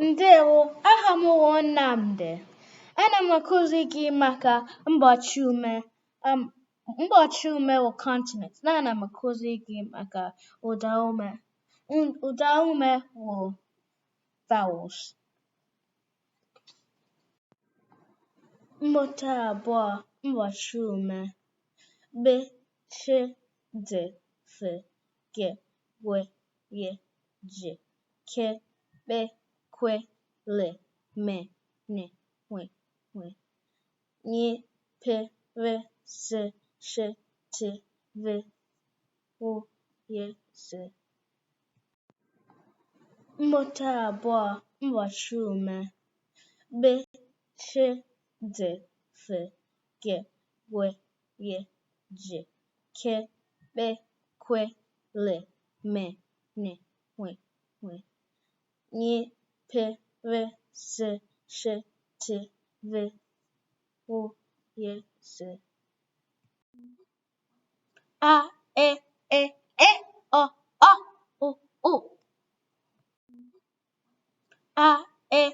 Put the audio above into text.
Ndewo, aha m wụ Nnamdi. Ana m akụzi gị maka mgbochi ume. Mgbochi ume wụ consonant. Na ana m akụzi gị maka ụda ume. Ụda ume wụ vowels. Mmụta abụọ mgbochi ume b ch d f g w y j k kp q l m n w nw ny p r s sh t v w y z. Mmụta abụọ mgbochi ume b ch d f g w y j k kp q l m n w nw ny p r s sh t v w y z. A E E E O O U U. A E